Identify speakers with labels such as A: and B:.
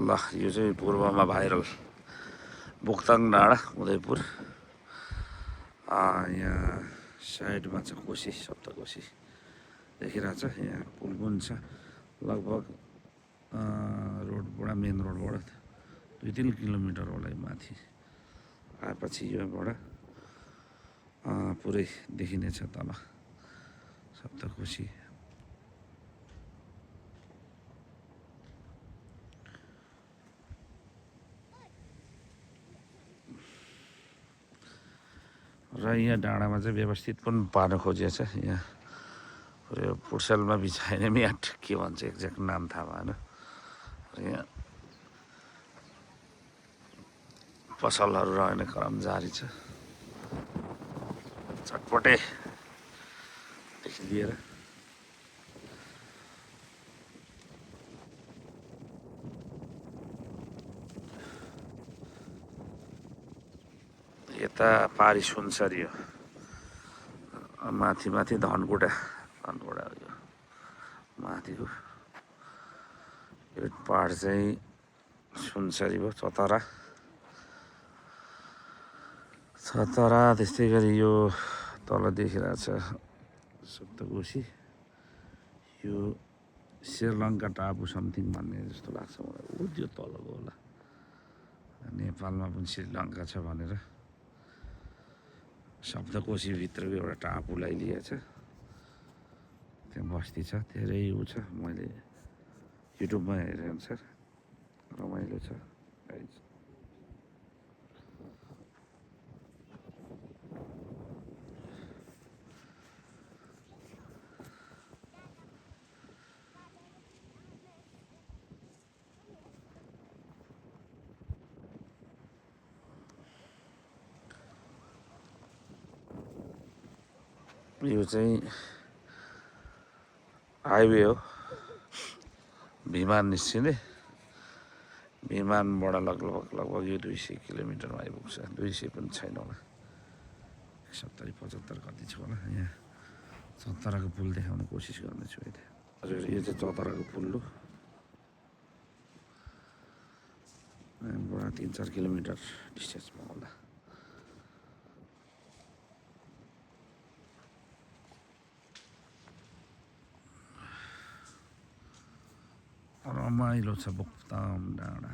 A: ल यो चाहिँ पूर्वमा भाइरल बोक्ताङ डाँडा उदयपुर। यहाँ साइडमा छ कोशी, सप्तकोशी देखिरहेछ। यहाँ पुल पनि छ लगभग रोडबाट, मेन रोडबाट 2-3 किलोमिटर होला माथि आएपछि योबाट पुरै देखिनेछ तल सप्तकोशी। र यहाँ डाँडामा चाहिँ व्यवस्थित पनि पार्न खोजिएको छ। यहाँ यो पुर्सेलमा बिछाइने म्याट के भन्छ एक्ज्याक्ट नाम थाहा भएन। र यहाँ पसलहरू रहने क्रम जारी छ, चटपटेदेखि लिएर यता पारी सुनसरी हो, माथि माथि धनकुटा यो माथिको यो पहाड चाहिँ सुनसरी भयो। छतरा त्यस्तै गरी यो तल देखिरहेछ सप्तकोशी। यो श्रीलङ्का टापु समथिङ भन्ने जस्तो लाग्छ मलाई, ऊ त्यो तलको होला। नेपालमा पनि श्रीलङ्का छ भनेर सप्तकोशीभित्रको एउटा टापुलाई लिएछ। त्यहाँ बस्ती छ, धेरै ऊ छ। मैले युट्युबमा हेरे अनुसार रमाइलो छ। यो चाहिँ हाइवे हो, विमान निस्किने। विमानबाट लगभग यो 200 किलोमिटरमा आइपुग्छ। 200 पनि छैन होला, 70-75 कति छ होला। यहाँ चतराको पुल देखाउने कोसिस गर्नेछु अहिले। हजुर, यो चाहिँ चतराको पुल हो। यहाँबाट 3-4 किलोमिटर डिस्टेन्समा होला। रमाइलो छ बोक्ताङ डाँडा।